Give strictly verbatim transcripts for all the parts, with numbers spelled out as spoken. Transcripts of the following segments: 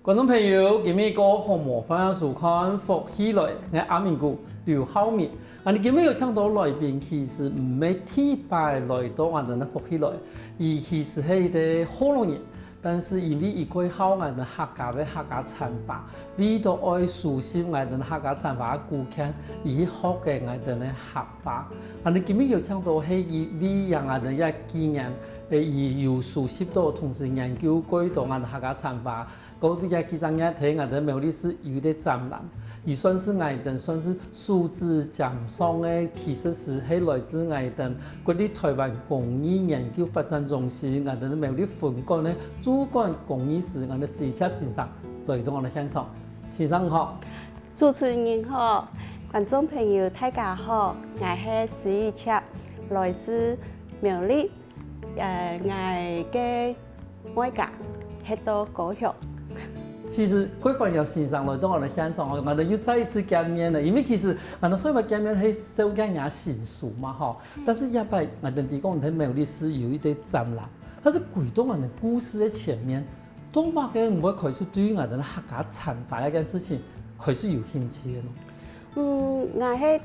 觀眾朋友，今晡日過好無？歡迎收看《福氣來》，𠊎阿明哥劉浩明。𠊎等今晡日有請到來賓，其實毋係第一擺來到𠊎等个《福氣來》，佢其實係一個學老人，但是因為佢蓋好𠊎等客家个客家餐法，為著愛收集𠊎等客家餐法个古建，佢去學个𠊎等个客話。𠊎等今晡日有請到係佢為𠊎等个紀念，誒，佢有收集到，同時研究蓋多𠊎等客家餐法， 過去个幾隻月，在𠊎等苗栗市有一個展覽，佢算係𠊎等算係首次展上个，其實係來自𠊎等國立臺灣工藝研究發展中心，𠊎等苗栗分館个主管工藝師，𠊎等施一策先生來到𠊎等現場。先生好。主持人好，觀眾朋友大家好，𠊎係施一策，來自苗栗。 呃，𠊎个外家係到高雄。其實，蓋歡迎先生來到𠊎等現場哦，𠊎等又再一次見面了。因為其實𠊎等上擺見面係紹介若新書嘛吼，但是這擺𠊎等知講你在苗栗市有一個展覽，但是回到𠊎等故事个前面，到麼个你會開始對於𠊎等客家餐法這件事情開始有興趣个呢？嗯，𠊎係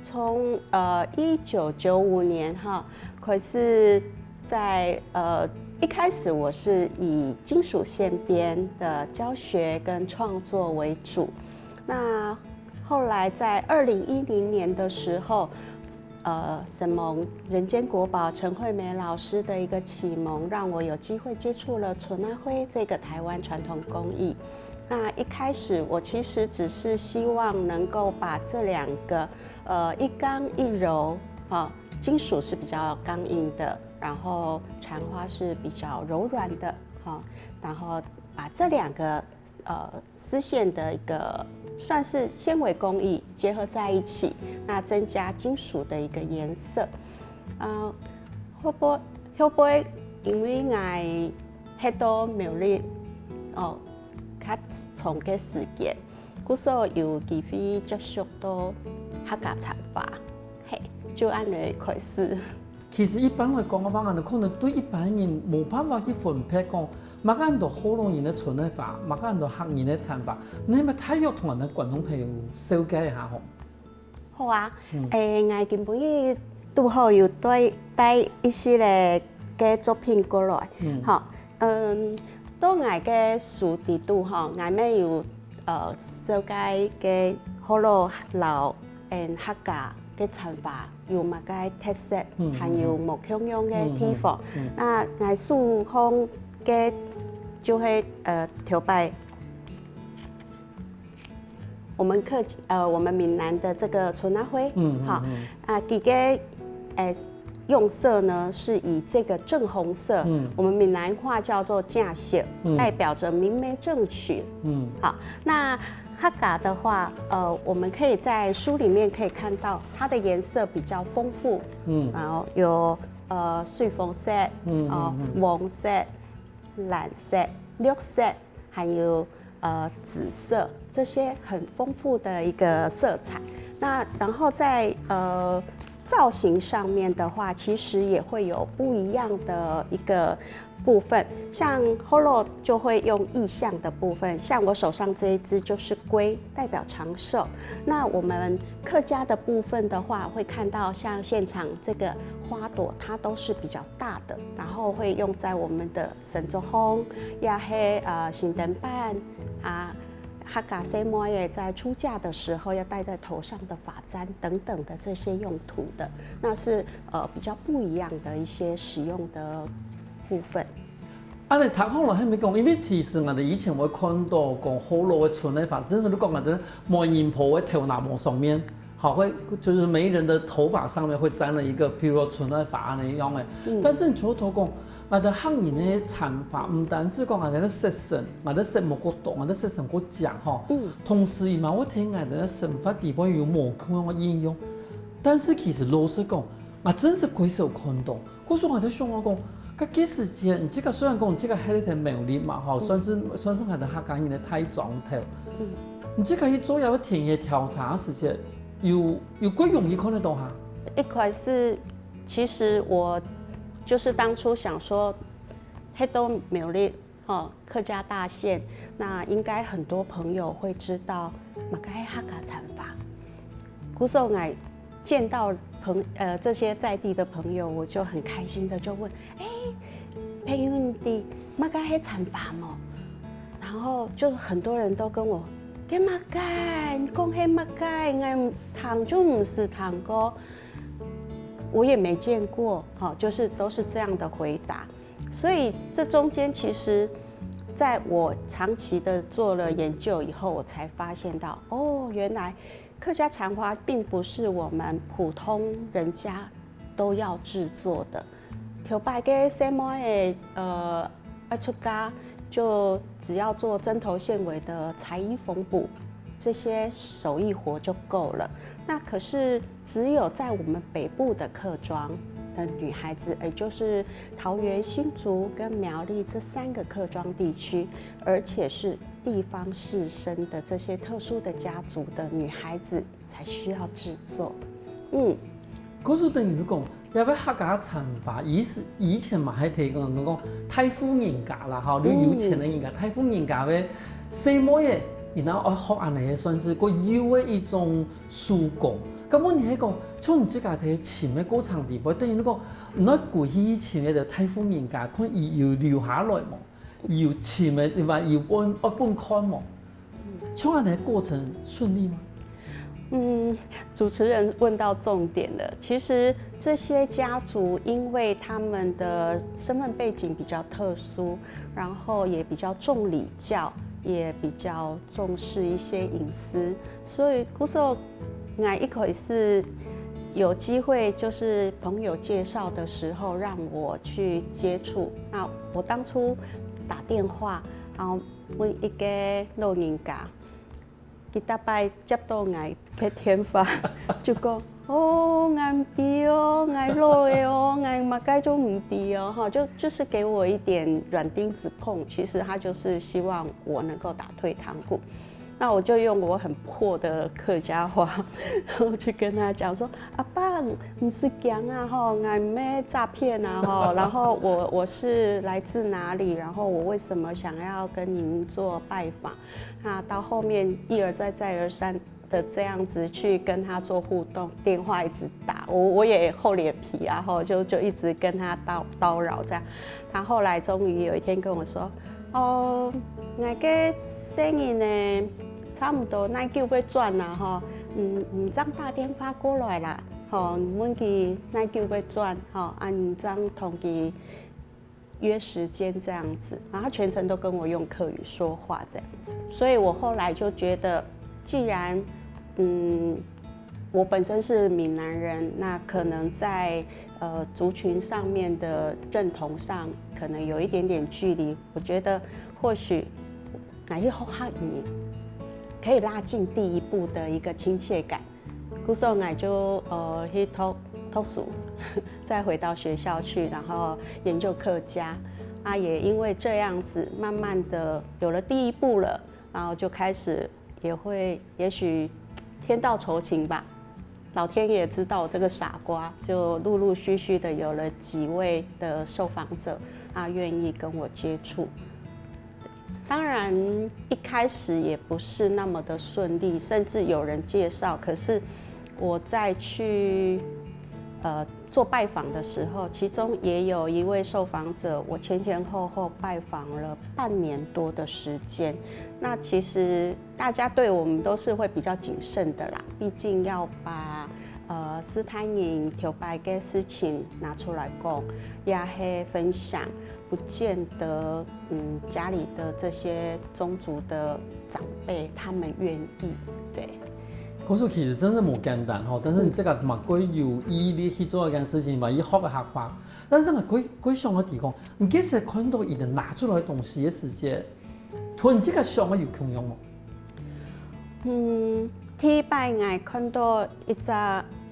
從呃一九九五年哈開始在呃一開始我是以金屬線編的教學跟創作為主，那後來在二零一零年的時候，呃，承蒙人间国宝陈惠美老师的一个启蒙，让我有机会接触了陈阿辉这个台湾传统工艺。那一开始我其实只是希望能够把这两个，呃，一刚一柔，哈，金属是比较刚硬的，然后禅花是比较柔软的，哈，然后把这两个呃丝线的一个算是纤维工艺结合在一起，那增加金属的一个颜色。啊，后背后背因为𠊎去到苗栗哦，较长个时间，故所有机会接触到客家茶花，嘿，就恁样开始。其实一般来讲个话，可能对一般人无办法去分别讲， 麼个安到學老人个春个花，麼个安到客人个餐法，你乜大約同𠊎等觀眾朋友紹介一下吼。好啊，誒，𠊎今晡日堵好有帶帶一息个个作品過來，吼，嗯，到𠊎个書裡肚吼，𠊎乜有呃紹介个學老摎嗯客家个餐法 有麼个特色，還有無共樣个地方。那𠊎手項个就係呃頭擺，我們客呃我們閩南的這個春阿灰，嗯，好，啊，佢个呃用色呢是以這個正紅色，嗯，我們閩南話叫做正色，代表著明媒正娶。嗯，好，那 客家的話，呃，我們可以在書裡面可以看到它的顏色比較豐富，嗯，然後有呃水紅色，嗯，哦，黃色、藍色、綠色，還有呃紫色，這些很豐富的一個色彩。那然後在呃造型上面的話，其實也會有不一樣的一個 部分，像學老就會用意象的部分，像我手上這一支就是龜，代表長壽。那我們客家的部分的話，會看到像現場這個花朵，它都是比較大的，然後會用在我們的神桌紅，也係呃神燈板啊，客家細妹仔在出嫁的時候要戴在頭上的髮簪等等的這些用途的，那是呃比較不一樣的一些使用的部分。 恁樣聽好了，還沒講，因為其實𠊎等以前會看到講學老个春个花，真的你講𠊎等媒人婆个頭那毛上面，好，會就是媒人的頭髮上面會沾了一個，譬如說春个花恁樣个。但是你就頭講，𠊎等客人个餐法，毋單止講𠊎等个色神，𠊎等色目過多，𠊎等色神過強吼，同時佢嘛會對𠊎等个生活底背有無共樣个應用。但是其實老實講，𠊎真係蓋少看到。 故所𠊎在想講，該个時節，你自家雖然講你自家歇在苗栗嘛，吼，算是算是𠊎等客家人个大庄頭。你自家去做這个田野調查个時節，有有蓋容易看得到哈？一開始，其實我就是當初想說，歇到苗栗哦，客家大县，那应该很多朋友会知道，嘛个客家产法。古时候，哎，见到朋呃这些在地的朋友，我就很开心的就问，哎，朋友你知嘛个係产法吗？然后就很多人都跟我，跟嘛个，你讲係嘛个，我听就毋是听过，我也没见过，哈，就是都是这样的回答。所以这中间其实，在我长期的做了研究以后，我才发现到，哦，原来客家产花并不是我们普通人家都要制作的。头擺个細妹仔，呃，要出嫁，就只要做针头线尾的裁衣缝补，这些手艺活就够了。那可是只有在我们北部的客庄的女孩子，也就是桃园、新竹跟苗栗这三个客庄地区，而且是地方士绅的这些特殊的家族的女孩子才需要制作。嗯，故所等于讲，因为客家产法以以前嘛，还提供讲大户人家啦，哈，有有钱的人家，大户人家个細妹仔，然后学恁呢算是个有个一种手工。咁问题系讲，从你自家在寻个过程里背，等于讲，你爱过去寻个大户人家，看伊有留下来无？有寻个，对吧？有分，哦，分看无？ 创案的过程顺利吗？嗯，主持人问到重点了。其实这些家族，因为他们的身份背景比较特殊，然后也比较重礼教，也比较重视一些隐私，所以古时候，我一开始有机会，就是朋友介绍的时候，让我去接触。那我当初打电话，然后问一个老人家，佢逐擺接到𠊎个電話，就講：「哦，𠊎毋知哦，𠊎老了哦，𠊎麼个就毋知哦。」哈，就就是给我一点軟釘子碰。其实他就是希望我能够打退堂鼓。那我就用我很破的客家话，我就跟他讲说：「阿伯，毋使驚啊，吼，𠊎毋係詐騙啊，吼，然后我我是来自哪里，然后我为什么想要跟您做拜访？」 那到后面一而再再而三的这样子去跟他做互动，电话一直打，我我也厚脸皮啊，吼，就就一直跟他叨叨扰这样。他后来终于有一天跟我说：「哦，𠊎个生意呢，差不多耐久要转啦，吼，嗯，你这样打电话过来啦，吼，你问佢耐久要转，吼，啊，你这样同佢 约时间这样子，然后他全程都跟我用客语说话这样子，所以我后来就觉得，既然，嗯，我本身是闽南人，那可能在呃族群上面的认同上，可能有一点点距离。我觉得或许，乃是后汉语可以拉近第一步的一个亲切感。 故所，我就呃去读读书，再回到学校去，然后研究客家。啊，也因为这样子，慢慢的有了第一步了，然后就开始也会，也许天道酬勤吧，老天爷知道我这个傻瓜，就陆陆续续的有了几位的受访者啊，愿意跟我接触。 当然，一开始也不是那么的顺利，甚至有人介绍，可是我再去呃做拜访的时候，其中也有一位受访者，我前前后后拜访了半年多的时间。那其实大家对我们都是会比较谨慎的啦，毕竟要把呃斯坦因头摆个事情拿出来讲，也是分享。 不见得，嗯，家里的这些宗族的长辈他们愿意，对。可是其实真的无简单吼，但是你这个嘛，过有毅力去做一件事情嘛，去学个客话。但是呢，过过想个地方，你其实看到伊个拿出来东西的时间，同你这个想个有共样吗？嗯，第一摆我看到一只，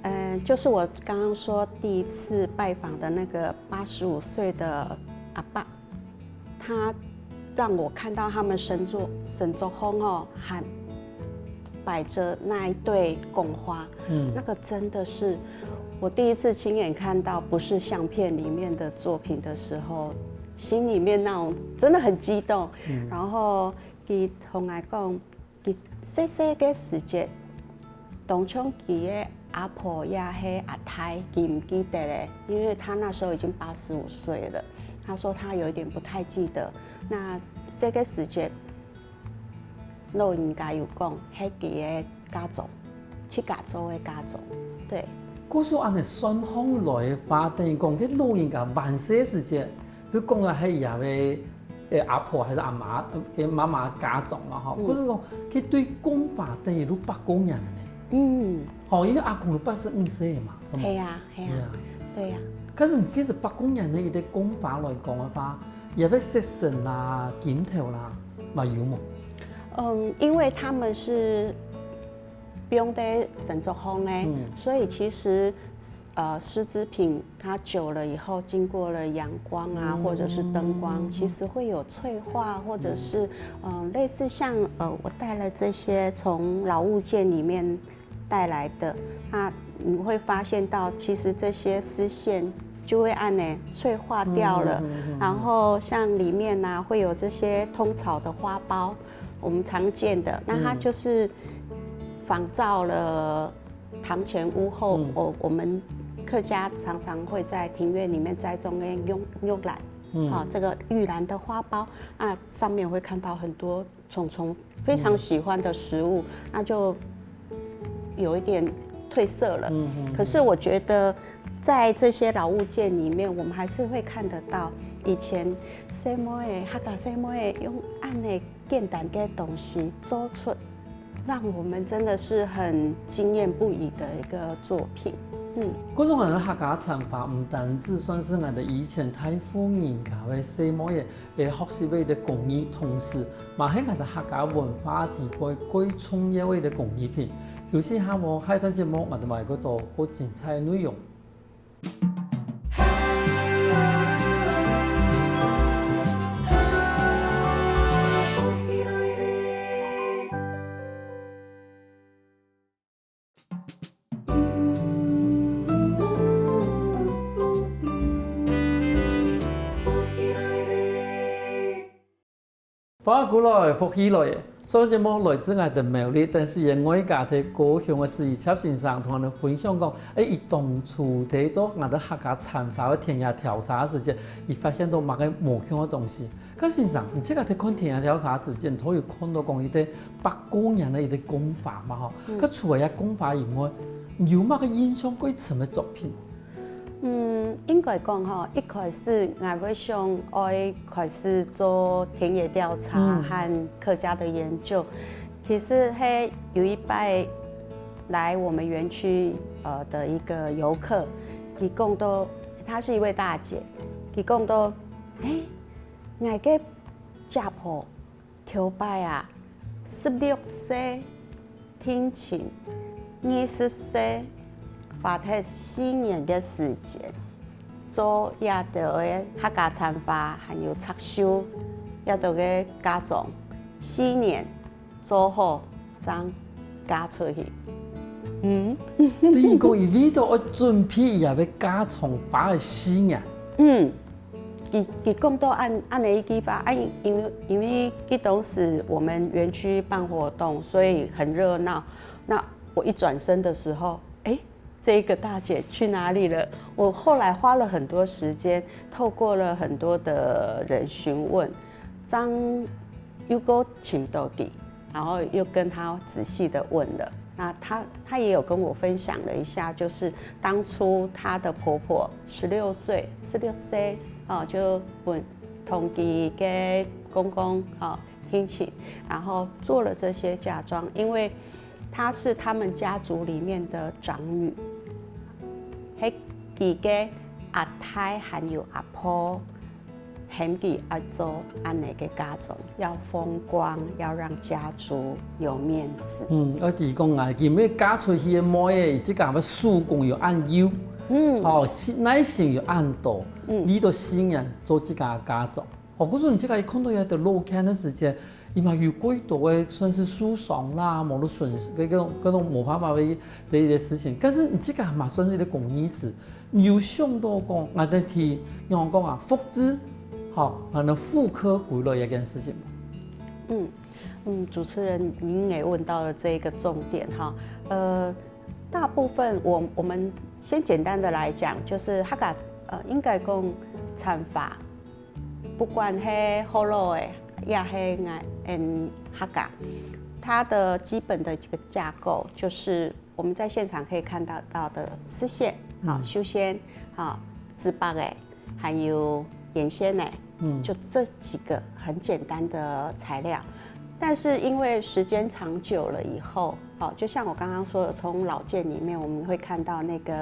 呃，就是我刚刚说第一次拜访的那个八十五岁的阿爸， 他让我看到他们神桌神桌空哦，还摆着那一对供花，嗯，那个真的是我第一次亲眼看到，不是相片里面的作品的时候，心裡面那種真的很激動。嗯。然後佢同𠊎講，佢細細个時節，當像佢个阿婆也係阿太，佢毋記得了，因為他那時候已經八十五歲了。他說他有一點不太記得。那細个時節，老人家有講，係佢个嫁妝，自家做个嫁妝，對。故所恁樣算下來个話，等於講，該老人家還細時節，就講个係佢个，誒，阿婆還係阿媽，呃，个媽媽嫁妝嘛吼。嗯。故所講，佢對講法等於都百過年了呢。嗯。吼，因為阿公都八十五歲嘛，是嗎？係啊，係啊，係啊。對啊。可是你其實百過年个一個講法來講个話，也會失身啦、金頭啦，嘛有無？嗯，因為他們是放在神桌項个，嗯。所以其實，呃，絲織品它久了以後，經過了陽光啊，嗯。或者是燈光，嗯。其實會有脆化，或者是，嗯。呃，類似像，呃，我帶了這些從老物件裡面帶來的，那你會發現到，其實這些絲線就會恁樣脆化掉了。嗯，嗯，嗯，嗯。然後像裡面啊，會有這些通草的花苞，我們常見的，那它就是仿照了堂前屋後，嗯。我，我們客家常常會在庭院裡面栽種的玉，玉蘭，嗯。啊，這個玉蘭的花苞，那上面會看到很多蟲蟲非常喜歡的食物，嗯。那就有一點褪色了。嗯，嗯，嗯。可是我覺得，在這些老物件裡面，我們還是會看得到以前細妹仔，客家細妹仔用恁樣簡單个東西做出，讓我們真的是很驚豔不已的一個作品。嗯。故所𠊎等客家產花，毋單止算係𠊎等以前大戶人家个細妹仔， 个學習个一個工藝，同時嘛係𠊎等客家文化底背最重要个一個工藝品。休息下無，下一段節目𠊎等還有過多過精彩个內容。 歡迎轉來，福氣來了。上節目來自𠊎等苗栗，但是也外加在高雄个施一策先生同𠊎等分享講，誒，佢當初在做𠊎等客家產花个田野調查个時節，佢發現到麼个無共个東西。 該先生，你自家在看田野調查時節，都有看到講一個百過年个一個講法嘛吼。嗯。該除了這講法以外，有麼个印象最深个作品？嗯，應該講吼，一開始𠊎會想愛開始做田野調查，嗯，和客家的研究，其實係有一擺來我們園區，呃，的一個遊客，佢講到，她是一位大姐，佢講到，誒， 𠊎个姐婆頭擺啊，十六歲定親，二十歲花忒四年个時間，做這兜个客家產花，還有插繡，這兜个嫁妝，四年 做好正嫁出去。嗯。等於講，佢為著愛準備佢也愛嫁妝花个四年。嗯，佢，佢講到恁，恁樣一句話，啊，因，因為，因為該當時我們園區辦活動，所以很熱鬧。那我一轉身的時候，誒， 這個大姐去哪裡了？我後來花了很多時間，透過了很多的人詢問，正又過尋到佢，然後又跟她仔細地問了。那她，她也有跟我分享了一下，就是當初她的婆婆十六歲，十六歲，哦，就分，同佢个公公，哦，定親，然後做了這些嫁妝，因為 她是他們家族裡面的長女，係佢个阿太還有阿婆，喊佢愛做恁樣个嫁妝，要風光，要讓家族有面子。嗯，𠊎知講啊，佢乜嫁出去个妹仔，佢自家个手工又恁幼，嗯，吼，耐心又恁多，嗯，為著四年做自家个嫁妝。 哦，故所你自家一看到這兜老件个時節，佢嘛有幾多个算係受傷啦，無論損失，該，該，該種無辦法个，个一個事情。但是你自家嘛算係一個工藝師，你有想到講，𠊎等提，仰般講啊，複製，好，反正復刻歸來這件事情。嗯嗯，主持人您也問到了這一個重點哈，呃，大部分我我們先簡單的來講，就是客家呃應該講餐法，不管係學老的，也係𠊎嗯客家，它的基本的這個架構就是我們在現場可以看到到的絲線，好，繡線，好，緢白的，還有眼線呢，嗯，就這幾個很簡單的材料。但是因為時間長久了以後，好，就像我剛剛說的，從老件裡面我們會看到那個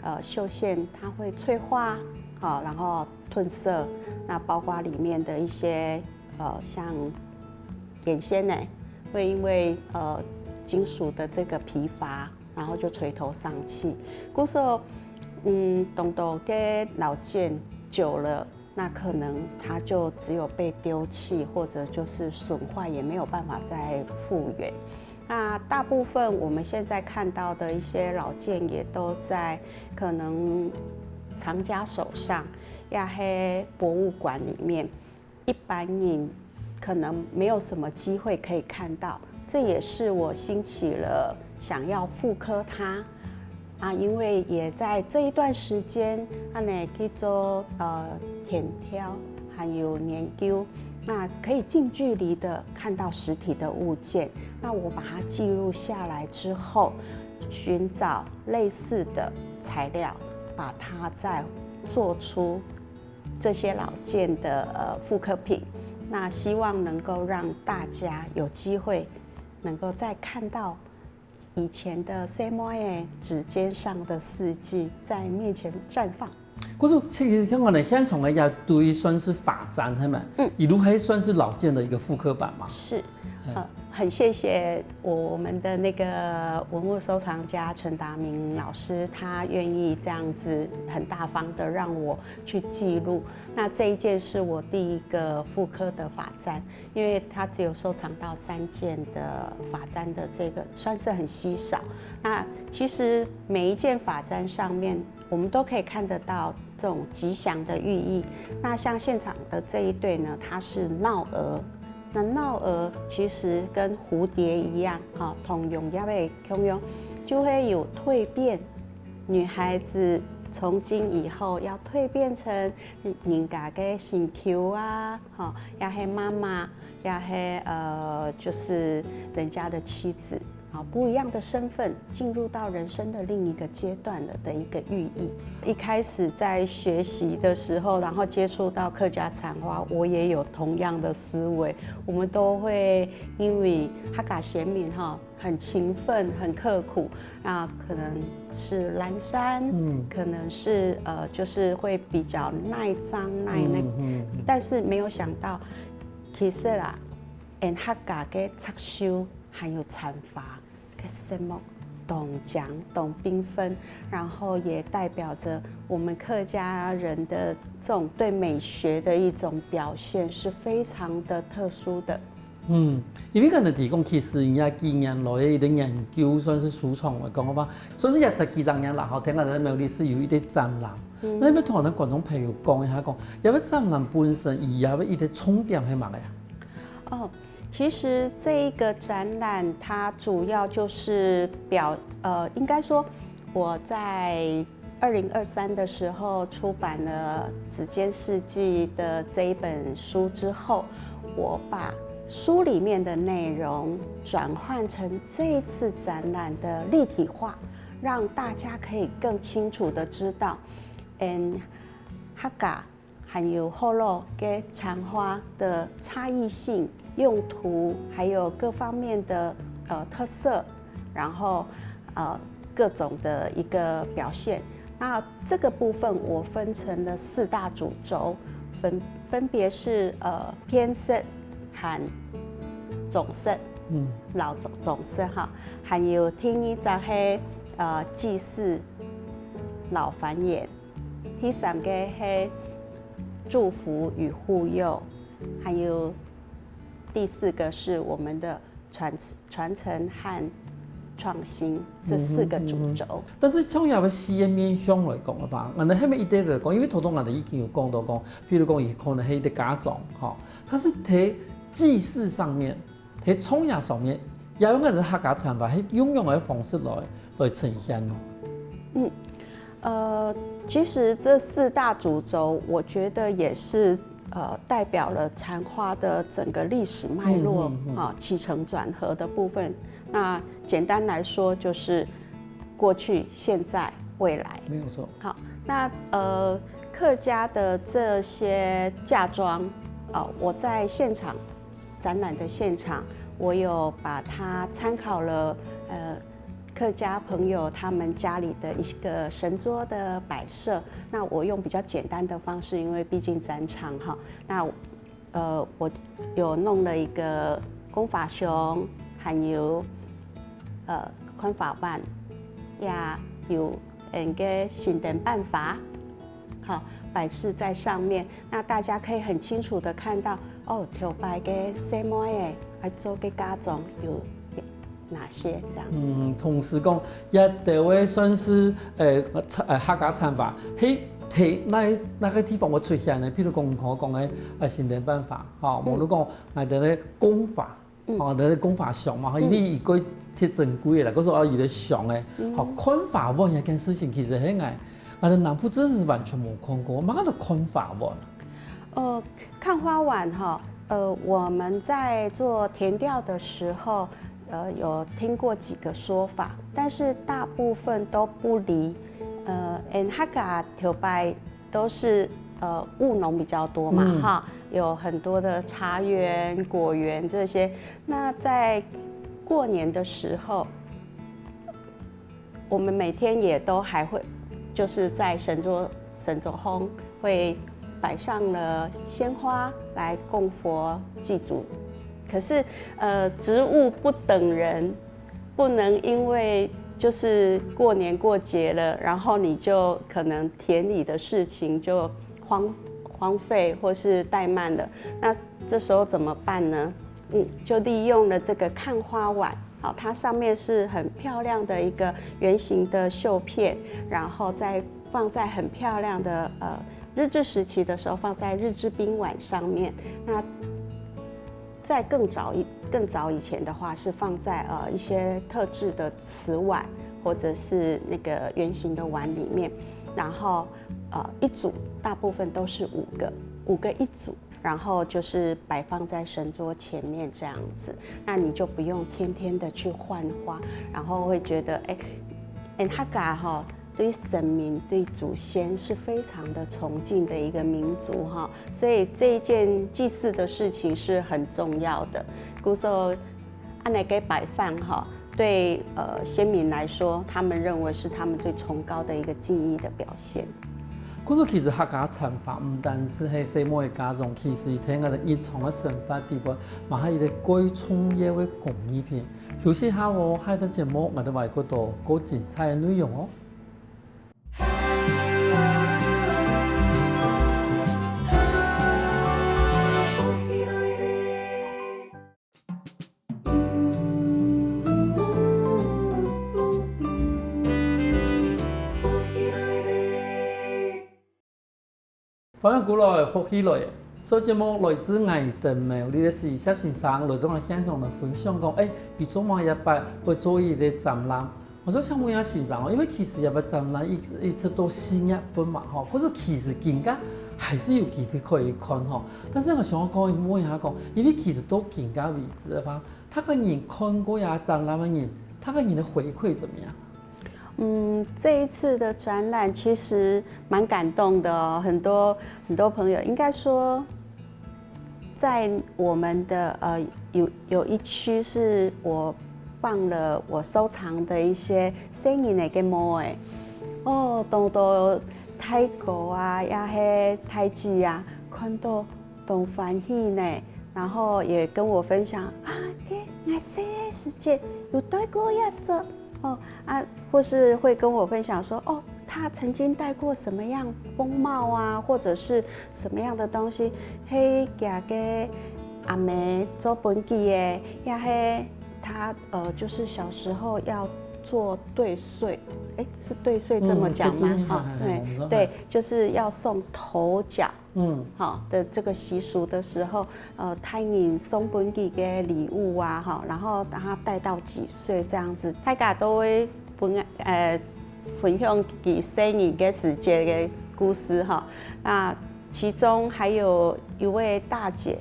呃繡線它會脆化，好，然後褪色，那包括裡面的一些呃像眼線呢，會因為呃金屬的這個疲乏，然後就垂頭喪氣。故所，嗯，當多个老件久了，那可能它就只有被丟棄，或者就是損壞，也沒有辦法再復原。那大部分我們現在看到的一些老件，也都在可能藏家手上，也係博物館裡面，一般人可能沒有什麼機會可以看到。這也是我興起了想要復刻它啊，因為也在這一段時間，恁呢去做呃田調，還有研究，那可以近距離的看到實體的物件。那我把它記錄下來之後，尋找類似的材料，把它再做出這些老件的呃復刻品。那希望能夠讓大家有機會能夠再看到以前的細妹仔指尖上的四季在面前綻放。可是其實像講呢，現場个這對算是發展，係嘛？嗯，一路還算是老件的一個復刻版嘛。是，呃，很謝謝我我們的那個文物收藏家陳達明老師，他願意這樣子很大方的讓我去記錄。那這一件是我第一個復刻的發簪，因為它只有收藏到三件的發簪的這個，算是很稀少。那其實每一件發簪上面，我們都可以看得到這種吉祥的寓意。那像現場的這一對呢，它是鬧蛾。那鬧蛾其實跟蝴蝶一樣，哈，同樣也會共樣，就會有蛻變。女孩子從今以後要蛻變成人家个心臼啊，哈，也係媽媽，也係呃，就是人家的妻子。啊，不一樣的身份進入到人生的另一個階段了的一個寓意。一開始在學習的時候，然後接觸到客家簪花，我也有同樣的思維。我們都會因為客家先民哈很勤奮、很刻苦，那可能是藍衫，嗯，可能是呃就是會比較耐髒耐那，嗯嗯，但是沒有想到，其實啦，俺客家个刺繡還有簪花， 个色目當靚、當繽紛，然後也代表著我們客家人的這種對美學的一種表現，是非常的特殊的。嗯，因為可能提供其實人家幾年來的一個研究，算是收藏來講个話，算是也十幾十年啦，吼，聽下來苗栗是有一個展覽，嗯，那要同我們觀眾朋友講一下，講，這個展覽本身，佢這個一個重點係麼个呀？哦，其實這一個展覽，它主要就是表，呃，應該說我在二零二三的時候出版了《指尖四季》的這一本書之後，我把書裡面的內容轉換成這一次展覽的立體化，讓大家可以更清楚的知道，嗯，客家 還有學老个簪花的差異性、用途，還有各方面的呃特色，然後呃各種的一個表現。那這個部分我分成了四大主軸，分分別是呃編織和總色，嗯，老總總色哈，還有第二隻係呃祭祀老繁衍， 第三個係祝福與護佑，還有第四個是我們的傳傳承和创新这四个主轴。但是从佢个四个面向来讲个话，𠊎等下面一点来讲，因为头头𠊎等已经有讲到讲，譬如讲，佢可能係一个家长，吼，但是在祭祀上面，在创业上面，也用个客家餐法，係用用个方式来来呈现哦。嗯，呃，其实这四大主轴，我觉得也是呃代表了禅花的整个历史脉络啊，起承转合的部分。那简单来说就是过去、现在、未来。没有错。好，那呃客家的这些嫁妆，哦，我在现场展览的现场，我有把它参考了呃客家朋友他们家里的一个神桌的摆设。那我用比较简单的方式，因为毕竟展场哈，那呃我有弄了一个公法熊，还有呃看花碗，也有嗯个行动办法，好摆设在上面。那大家可以很清楚的看到，哦，头擺个細妹仔愛做个嫁妆有哪些这样子。嗯，同時講，也得會算是誒呃客家餐吧，係在哪哪个地方會出現呢？譬如講，可講个啊行動辦法，吼，無論講𠊎等个公法。 哦，但是公法上嘛，因為佢个忒珍貴个啦，可是啊，佢个上个，好看花碗這件事情其實係𠊎，𠊎等南部真的是完全無看過，麼个看花碗。呃，看花碗哈，呃，我们在做田调的时候，呃，有听过几个说法，但是大部分都不离，呃，因客家头擺都是呃务农比较多嘛，哈，有很多的茶园、果园这些。那在过年的时候，我们每天也都还会，就是在神桌神桌后会摆上了鲜花来供佛祭祖。可是呃，植物不等人，不能因为就是过年过节了，然后你就可能田里的事情就荒荒废或是怠慢了。那这时候怎么办呢？嗯，就利用了这个看花碗，好，它上面是很漂亮的一个圆形的绣片，然后再放在很漂亮的呃日治时期的时候放在日治冰碗上面。那在更早一更早以前的话，是放在呃一些特制的瓷碗或者是那个圆形的碗里面，然后呃一组大部分都是五个，五个一组。然后就是摆放在神桌前面这样子，那你就不用天天的去换花，然后会觉得，哎，哎，客家哈，对神明、对祖先是非常的崇敬的一个民族哈，所以这一件祭祀的事情是很重要的。故所，恁呢个摆放哈，对呃先民来说，他们认为是他们最崇高的一个敬意的表现。故所其實客家餐法毋單淨係細妹个嫁妝，其實在𠊎等日常个生活底背，嘛係一个蓋重要个工藝品。休息下哦，下一段節目𠊎等會過多更精彩个內容哦。 歡迎歸來，福氣來！這節目來自𠊎等苗栗个施一切先生來到𠊎現場來分享講，誒，佢做麼个一擺會做一個展覽。𠊎想請問一下先生哦，因為其實這擺展覽一一直到四月份嘛吼，可是其實今下還是有機會可以看吼。但是𠊎想要講問一下講，因為其實到今下為止个話，大家人看過這展覽个人，大家人个回饋怎麼樣？ 嗯，这一次的展览其实蛮感动的哦，很多很多朋友，应该说，在我们的呃有有一区是我放了我收藏的一些生意的个毛诶，哦，当多大哥啊，也是太子啊，看到都欢喜呢，然后也跟我分享啊，给俺这时间有对过一个。 哦啊，或是会跟我分享说，哦，他曾经戴过什么样风帽啊，或者是什么样的东西，嘿，给个阿妹做本记的，也嘿，他呃，就是小时候要做对穗，哎，是对穗这么讲吗？嗯，对，对，对，对，对，就是要送头奖。嗯，好的这个习俗的时候，呃，大人送分佢个礼物啊，哈，然后让他带到几岁这样子，大家都会分呃分享佢細人个时节个故事哈。那其中还有一位大姐，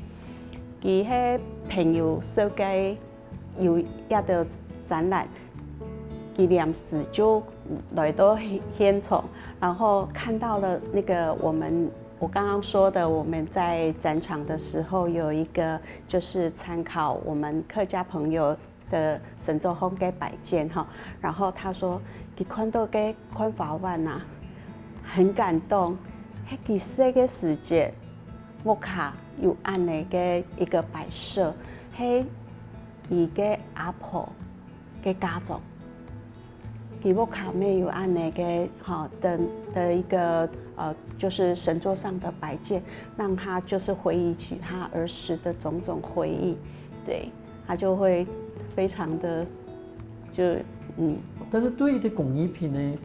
佢个朋友设计有一个展览，佢临时就来到现场，然后看到了那个我们我刚刚说的，我们在展场的时候有一个就是参考我们客家朋友的神桌上个摆件哈，然后他说，佢看到个看花碗啊，很感动，迄佢細个时节，屋下有恁呢个一个摆设，係佢个阿婆个家族。佢屋下面有恁呢个哈的的一个呃，就是神桌上的摆件，让他就是回忆起他儿时的种种回忆，对，他就会非常的就嗯。但是对于个工艺品呢，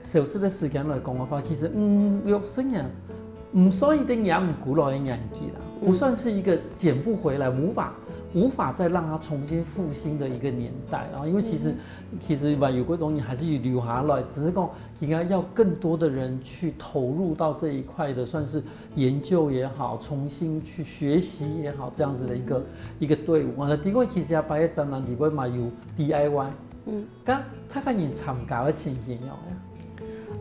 小时的时间来讲的话，其实嗯，有生人。唔算一个养唔过来的年纪啦，不算是一个捡不回来，无法无法再让它重新复兴的一个年代。然后，因为其实其实吧，有个东西还是留下来，只是讲应该要更多的人去投入到这一块的，算是研究也好，重新去学习也好，这样子的一个一个队伍。啊，另外其实也摆个展览里面嘛有 D I Y，嗯，刚他看你参加的情形哦。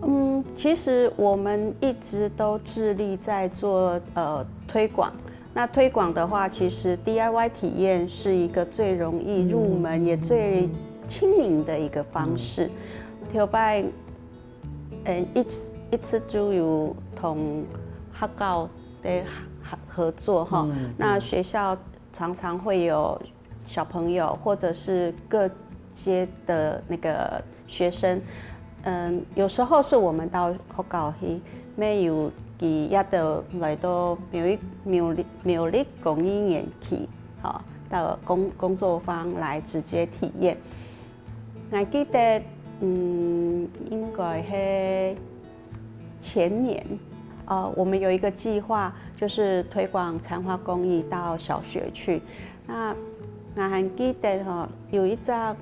嗯，其实我们一直都致力在做呃推广。那推广的话，其实 D I Y 体验是一个最容易入门也最亲民的一个方式。头擺，嗯，一直一直就有同学校的合合作哈。那学校常常会有小朋友或者是各阶的那个学生，嗯，有时候是我们到学校去，没有佢也都来到苗栗苗栗苗栗工艺园去，好，到工工作坊来直接体验。我记得，嗯，应该是前年，呃，我们有一个计划，就是推广残花工艺到小学去。那我还记得哈，有一只呃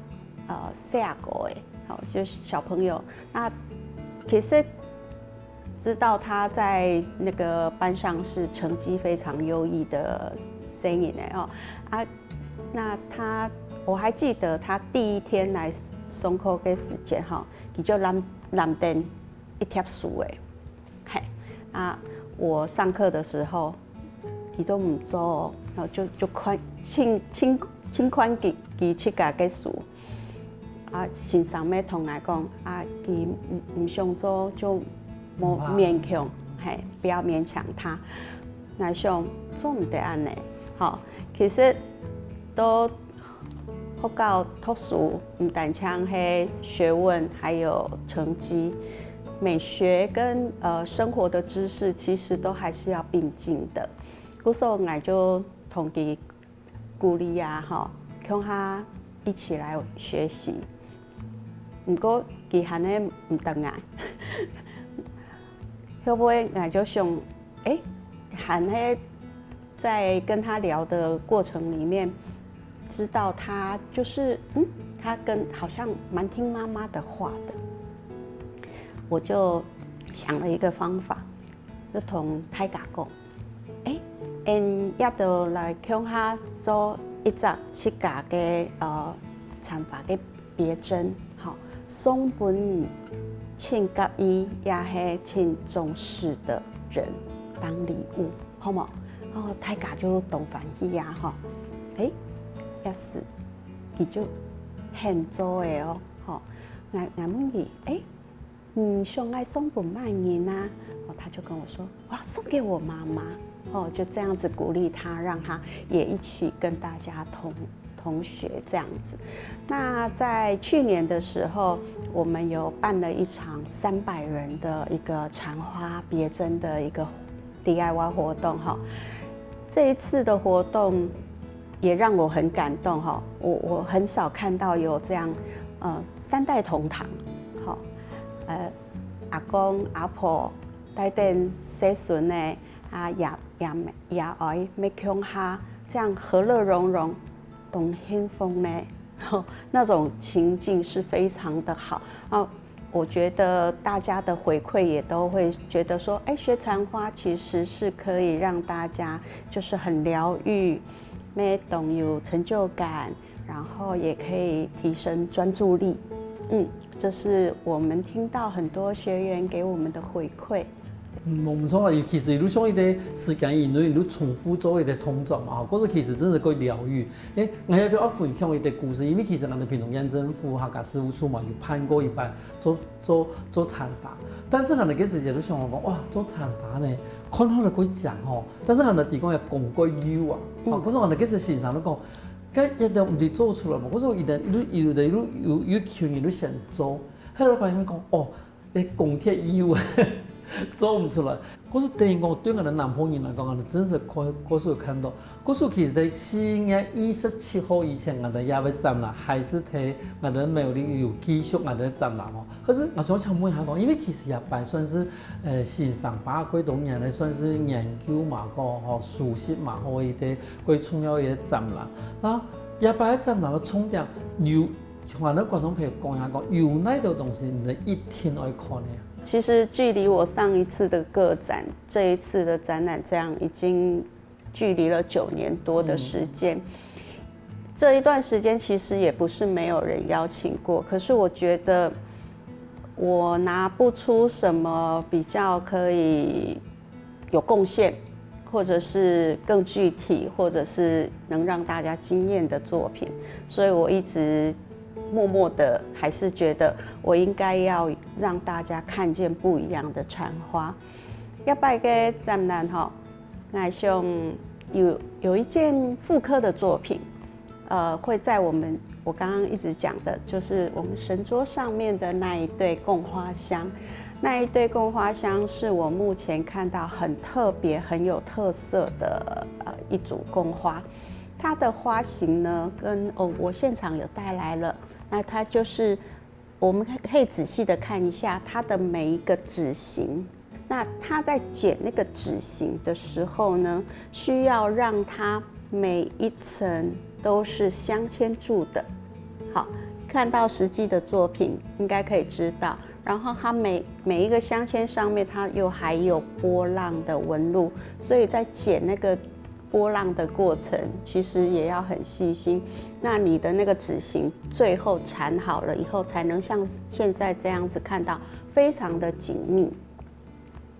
下狗哎，好，就是小朋友，那其实知道他在那个班上是成绩非常优异的声音哎哦啊，那他我还记得他第一天来上课的时间哈，佢就蓝蓝灯一条树哎，嘿啊，我上课的时候，佢都唔做哦，然后就就看轻轻轻看佢佢自家个书。啊，先生咩同我讲啊，佢唔唔想做就莫勉强，嘿，不要勉强他。那想做唔得安呢，好，其实都学校读书，唔单单是学问，还有成绩，美学跟呃生活的知识，其实都还是要并进的。故所，我就同佢鼓励啊，吼，共下一起来学习。毋过佢还係毋等啊，后尾我就想，哎，还係在跟他聊的过程里面，知道他就是，嗯，他跟好像蛮听妈妈的话的，我就想了一个方法，就同大家讲，哎，俺也都来共下做一只自家个呃，参加个别针，吼，送分请合意也系请重视的人当礼物，好无？哦，大家就当欢喜呀，吼。诶，也是，佢就肯做个哦，吼。我我问佢，诶，你想爱送分么人啊？哦，他就跟我说，我要送给我妈妈。哦，就这样子鼓励他，让他也一起跟大家同同学这样子。那在去年的时候，我们有办了一场三百人的一个缠花别针的一个 D I Y 活动哈。这一次的活动，也让我很感动哈。我我很少看到有这样，呃，三代同堂，哈，呃，阿公阿婆带等细孙呢，啊爷爷爷哀乜共下，这样和乐融融，当幸福呢，那种情境是非常的好。啊，我觉得大家的回馈也都会觉得说，哎，学禅花其实是可以让大家就是很疗愈，乜当有成就感，然后也可以提升专注力。嗯，这是我们听到很多学员给我们的回馈。嗯，無錯啊，尤其是你像一个時間以內，你重複做一个動作嘛，吼，嗰个其實真係个療愈。誒，我也要分享一个故事，因為其實𠊎等屏東縣政府客家事務處嘛，有辦過一擺做做做禪花，但是𠊎等該時節就想講，哇，做禪花呢，看起來个靚吼，但是𠊎等地方也講過有啊，啊，可是𠊎等該時先生都講，該一定毋知做出來嘛，可是有的有有的有有有群人都想做，後來發現講，哦， 誒，鋼鐵有，做毋出來。故所等於講，對𠊎等南部人來講，𠊎等真係可可所看到。故所其實在四月二十七號以前，𠊎等也會展覽，還係在𠊎等苗栗有繼續𠊎等展覽哦。可是𠊎想請問一下講，因為其實這擺算係，呃，新山花過多年來算係研究嘛，個吼，熟悉嘛，吼，一個過重要一個展覽。那這擺展覽个重點有 像𠊎等觀眾朋友講一下，講有哪兜東西你一定愛看个？其实距离我上一次的个展，这一次的展览，这样已经距离了九年多的时间。这一段时间其实也不是没有人邀请过，可是我觉得我拿不出什么比较可以有贡献，或者是更具体，或者是能让大家惊艳的作品。所以我一直默默的还是觉得我应该要让大家看见不一样的禅花。这擺个展覽吼，𠊎想有有一件复刻的作品，呃，会在我们我刚刚一直讲的，就是我们神桌上面的那一对供花香。那一对供花香是我目前看到很特别、很有特色的呃一组供花。它的花型呢，跟哦我现场有带来了，那它就是我们可以仔细的看一下它的每一个指型。那他在剪那个指型的时候呢，需要让它每一层都是镶嵌住的。好，看到实际的作品应该可以知道。然后它每每一个镶嵌上面，它又还有波浪的纹路，所以在剪那个波浪的过程，其实也要很细心。那你的那个指型最后缠好了以后，才能像现在这样子看到非常的紧密。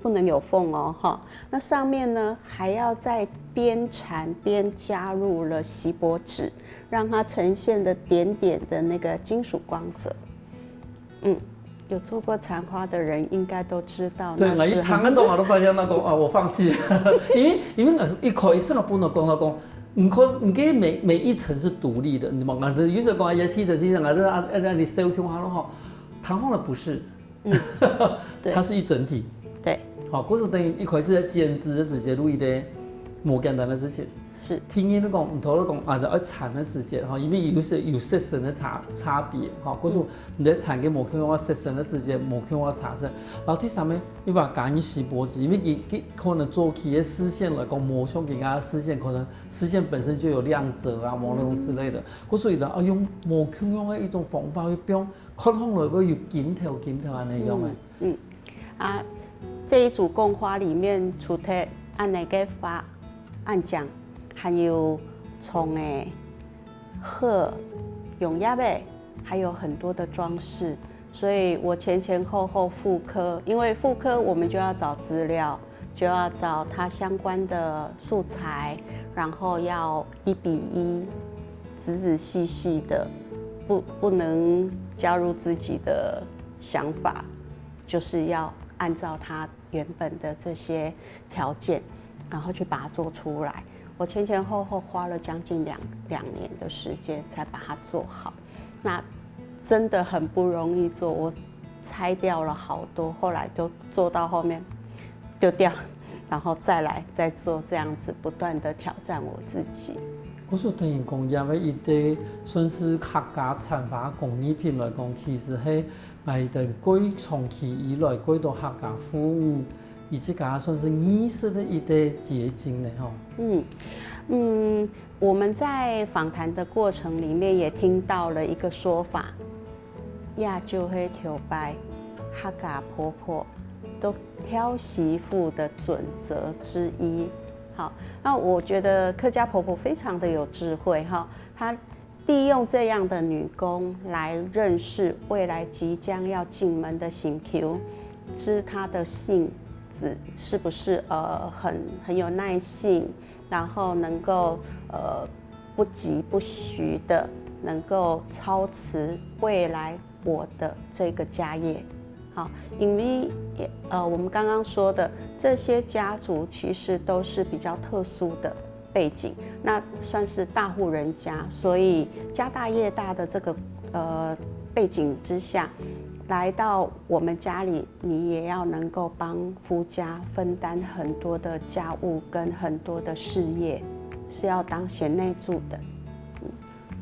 不能有缝哦，哈。那上面呢，还要在边缠边加入了锡箔纸，让它呈现的点点的那个金属光泽。嗯，有做过禅花的人应该都知道。对，我一谈个懂，我都发现那个啊，我放弃，因为因为我一开始我不能讲到讲，你看，你给每每一层是独立的，你嘛，俺的意思讲，哎呀，提层提层，俺的啊，哎，你手胸好了哈，谈好了不是。 嗯，它是一整体。对，好，故所等于一开始在剪纸的时节，录一个无简单的事情。是，听你讲，你头讲啊，要缠的时节哈，因为有些有色深的差差别哈，故所你在缠个无共样个色深的时节，无共样个茶色。然后第三呢，你把加入锡箔纸，因为佢佢可能做起个视线来讲，无像其他视线，可能视线本身就有亮泽啊，某那种之类的，故所以呢，啊，用无共样的一种方法去变。 看起来会有金头金头安尼样个。嗯，啊，这一组供花里面除了安尼个花、安讲，还有虫仔、鹤、用叶仔，还有很多的装饰。所以我前前后后复刻，因为复刻我们就要找资料，就要找它相关的素材，然后要一比一，仔仔细细的，不不能加入自己的想法，就是要按照它原本的这些条件，然后去把它做出来。我前前后后花了将近两两年的时间才把它做好，那真的很不容易做，我拆掉了好多，后来就做到后面丢掉，然后再来再做，这样子不断的挑战我自己。故所聽人講，這位一個算是客家產花工藝品來講，其實係𠊎等蓋長期以來蓋多客家婦女，佢自家算是藝術个一個結晶呢吼。嗯嗯，我們在訪談的過程裡面也聽到了一個說法，也就係頭擺客家婆婆都挑媳婦的準則之一。好，那我覺得客家婆婆非常的有智慧哈，她利用這樣的女工來認識未來即將要進門的新婦，知她的性子是不是呃很很有耐性，然后能够呃不疾不徐的能够操持未来我的这个家业。好，因为呃我们刚刚说的这些家族其实都是比较特殊的背景，那算是大户人家，所以家大业大的这个呃背景之下，来到我们家里，你也要能够帮夫家分担很多的家务跟很多的事业，是要当贤内助的。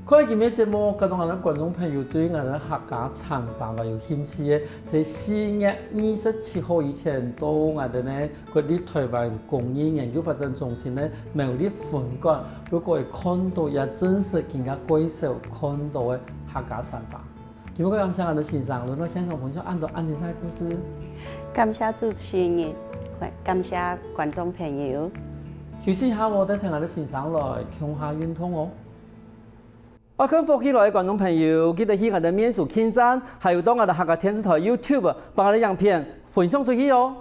看今日節目，感覺𠊎等觀眾朋友對𠊎等客家產花還有興趣个，在四月二十七號以前到𠊎等呢國立臺灣工藝研究發展中心呢苗栗分館，如果會看到也真實今下蓋少看到个客家產花。今日感謝𠊎等先生來到現場分享恁多恁精彩个故事。感謝主持人，感謝觀眾朋友。休息一下，𠊎等聽𠊎等先生來共下運動哦。 愛看福氣來个觀眾朋友，記得去𠊎等面書網站，還有到𠊎等客家電視台YouTube，幫𠊎等影片分享出去哦。